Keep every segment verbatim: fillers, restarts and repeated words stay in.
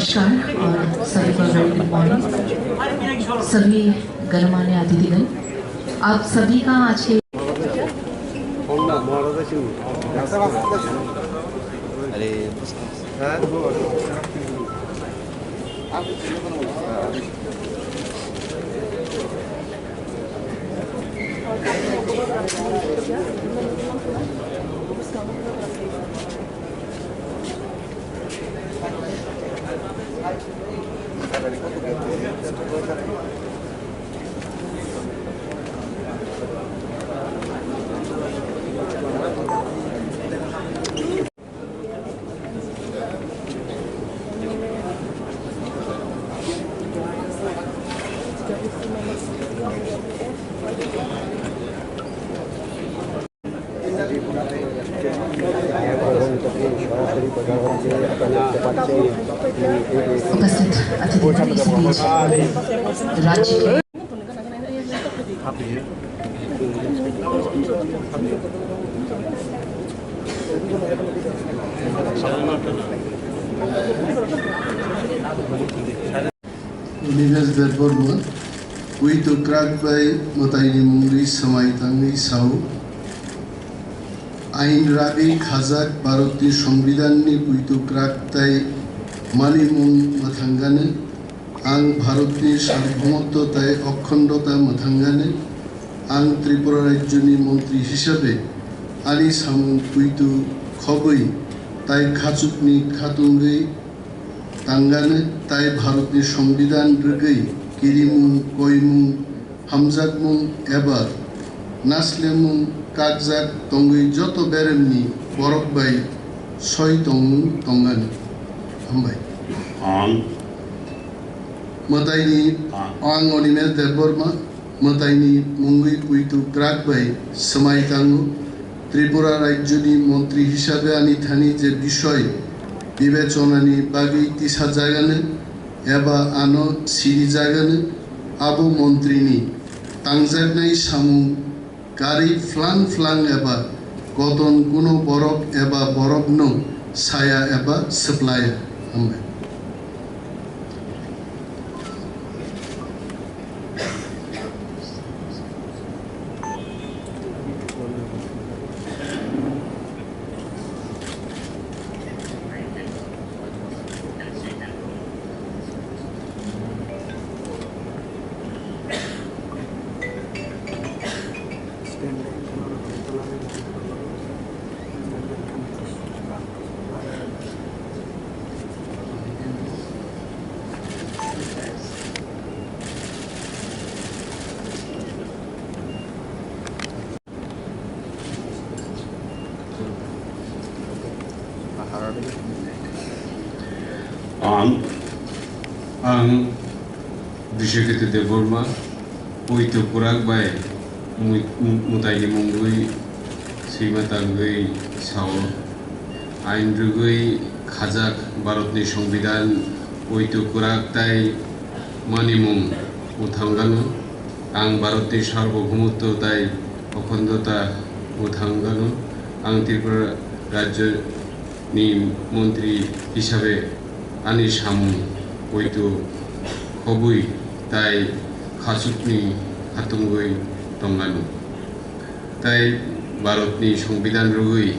नमस्कार और सभी को वेरी गुड मॉर्निंग। सभी गणमान्य अतिथिगण, आप सभी का आज के उपस्थित अतिथिगण, इस बीच राज्य के Animesh Debbarma, Puitu kwrak bai mwtaini mungwi swmai tangwi sao, ain ragwi khajak Bharatni Songbidanni puitu kwrak tai manimung mwthangani, ang Bharatni Sarbhumotto tai Okhondo ta mwthangani, ang Tripura Rajyoni Montri hisabe ani samung puitu khobwi tai khachukni khatungwi tangani tai Bharatni Songbidan rwgwi kirimung, koimung, hamjakmung eba naslemung kakjak tongwi joto beremni borok bai soi tongmung tongani. Hambai. Ang. Mwtaini, ang. Ang Animesh Debbarma, mwtaini mungwi puitu kwrak bai swmai tango. Tripura Rajyoni Montri hisabe ani thani je bisoi bibechonani bagwi tisajagani eba ano sirijagani, abo montrini tangjaknai samung karwi phlang phlang eba koton kuno borok eba borokno saya eba swplaya. Hambai. Ang, ang Bishekete Debbarma, poito kwrak bai mui-, mu-, mwtaini mungwi swima tangwi sao, ain rwgwi khajak Bharatni Songbidan, poito kwrak tai manimung mwthangano. Ang Bharatni Sarbobhumotto tai Okhondo ta mwthangano. Ang Tripura Rajyo ni montri hisabe ani samung poito khobwi tai khachukni khatungwi tongano. Tai Bharatni Songbidan rwgwi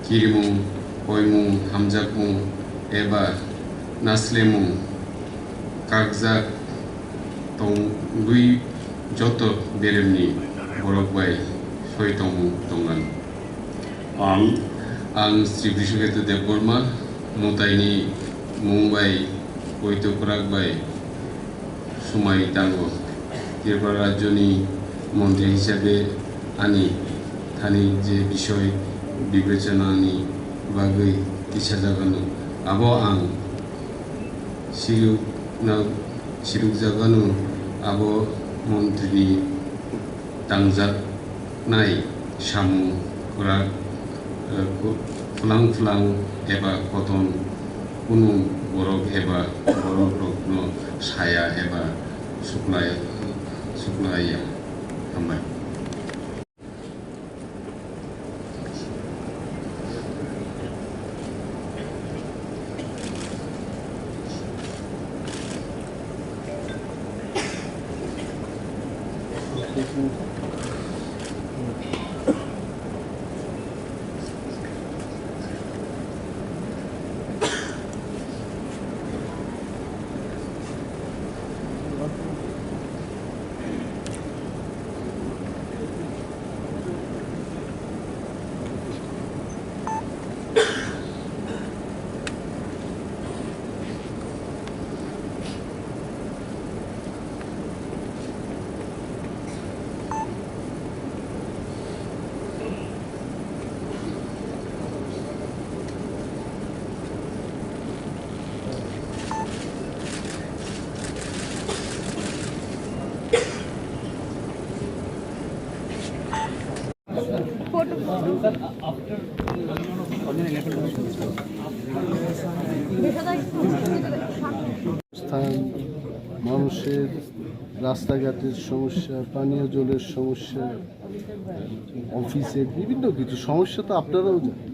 kirimung, koimung, hamjakmung eba naslemung kakjak tongwi joto beremni borok bai soi tongmung tongano. Ang, ang Sri Brishaketu Debbarma, mwtaini mung bai poito kwrak bai swmai tango. Tripura Rajyoni montri hisabe ani thani je bisoi bibechanani bagwi tisajagano, abo ang sirukna-, sirukjagano, abo montrini tangjaknai samung kwrak, eh, ku-, phwlang phwlang eba koton kunu borok eba borokrokno saya eba suklai-, suklaiya. Hambai. স্থান, মানুষের রাস্তাঘাটের সমস্যা, পানীয় জলের সমস্যা, অফিসের বিভিন্ন কিছু সমস্যা তো আপনারাও জানেন।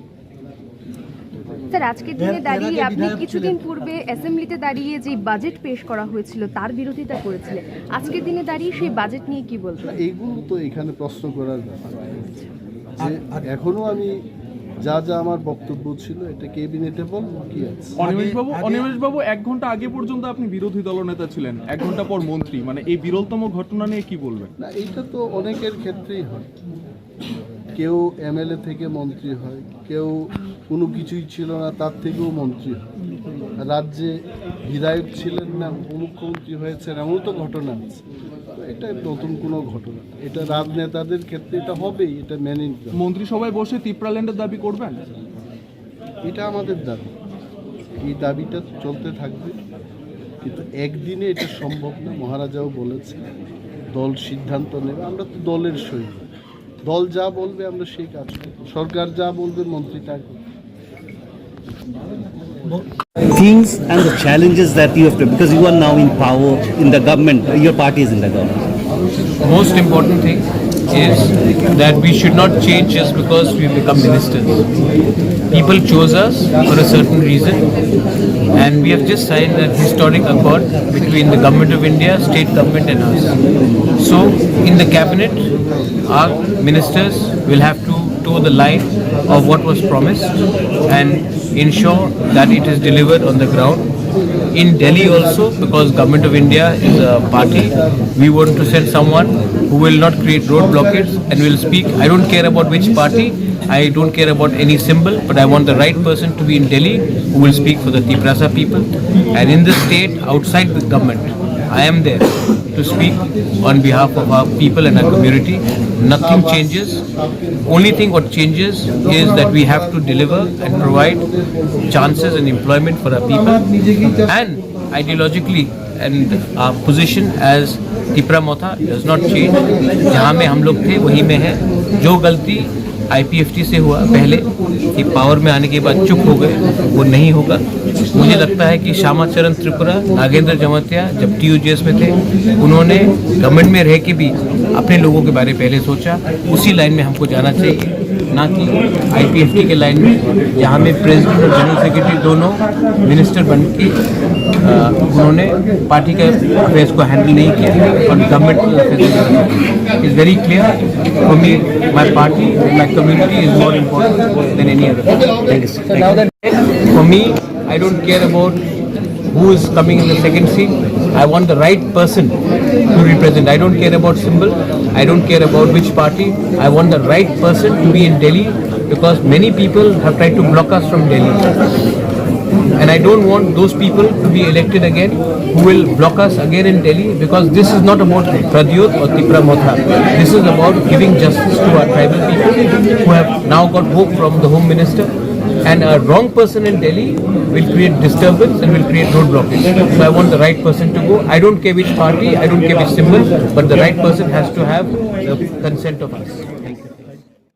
স্যার, আজকের দিনে দাঁড়িয়ে আপনি কিছুদিন পূর্বে অ্যাসেম্বলিতে দাঁড়িয়ে যে বাজেট পেশ করা হয়েছিল, তার বিরোধিতা করেছিলেন। আজকের দিনে দাঁড়িয়ে সেই বাজেট নিয়ে কি বলবেন? না, এইগুলো তো এখানে প্রশ্ন করার ব্যাপার। যে এখনো আমি যা যা আমার বক্তব্য ছিল, এটা ক্যাবিনেটে বলবো, কি আছে? অনিমেশ বাবু, অনিমেশ বাবু, এক ঘন্টা আগে পর্যন্ত আপনি বিরোধী দলনেতা ছিলেন, এক ঘন্টা পর মন্ত্রী, মানে এই বিরলতম ঘটনা নিয়ে কি বলবেন? না, এটা তো অনেকের ক্ষেত্রেই হয়। কেউ এমএলএ থেকে মন্ত্রী হয়, কেউ কোনো কিছুই ছিল না, তার থেকেও মন্ত্রী হয়। রাজ্যে বিধায়ক ছিলেন না, উপমুখ্যমন্ত্রী হয়েছেন, এমনও তো ঘটনা আছে। তো এটা নতুন কোনো ঘটনা, এটা রাজনেতাদের ক্ষেত্রে এটা হবেই, এটা মেনে নিতে হবে। মন্ত্রিসভায় বসে তিপ্রাল্যান্ডের দাবি করবেন? এটা আমাদের দাবি, এই দাবিটা চলতে থাকবে, কিন্তু একদিনে এটা সম্ভব না। মহারাজাও বলেছে, দল সিদ্ধান্ত নেবে, আমরা তো দলের সৈনিক, দল যা বলবে আমরা সেই কাজ করব, সরকার যা বলবে মন্ত্রী তাই করবে। Things and the challenges that you have to, because you are now in power in the government, your party is in the government. Most important thing is that we should not change just because we become ministers. People chose us for a certain reason, and we have just signed an historic accord between the Government of India, state government, and us. So, in the cabinet, our ministers will have to toe the line of what was promised and ensure that it is delivered on the ground. In Delhi also, because Government of India is a party, we want to send someone who will not create road blockades and will speak. I don't care about which party, I don't care about any symbol, but I want the right person to be in Delhi who will speak for the Tiprasa people. And in the state, outside the government, I am there to speak on behalf of our people and our community. Nothing changes. Only thing what changes is that we have to deliver and provide chances and employment for our people. And ideologically and our position as Tipra Motha does not change. जहाँ में हम लोग थे वहीं में है। जो गलती आईपीएफटी से हुआ पहले कि पावर में आने के बाद चुप हो गए, वो नहीं होगा। मुझे लगता है कि श्यामा चरण त्रिपुरा, नागेंद्र जमातिया जब टीयूजेएस में थे, उन्होंने गवर्नमेंट में रह के भी अपने लोगों के बारे पहले सोचा। उसी लाइन में हमको जाना चाहिए, ना कि आईपीएफटी के लाइन में, जहाँ में प्रेसिडेंट और जनरल सेक्रेटरी दोनों मिनिस्टर बन के अ, उन्होंने पार्टी के अफेयर्स को हैंडल नहीं किया और गवर्नमेंट के अफेयर्स को हैंडल किया। It's very clear for me, my party, my community is more important than any other. Thank you, sir. Thank you. For me, I don't care about who is coming in the second seat. I want the right person to represent. I don't care about symbol. I don't care about which party. I want the right person to be in Delhi because many people have tried to block us from Delhi. And I don't want those people to be elected again who will block us again in Delhi, because this is not about Pradyot or Tipra Motha. This is about giving justice to our tribal people who have now got hope from the Home Minister. And a wrong person in Delhi will create disturbance and will create road blockage. So I want the right person to go. I don't care which party, I don't care which symbol, but the right person has to have the consent of us.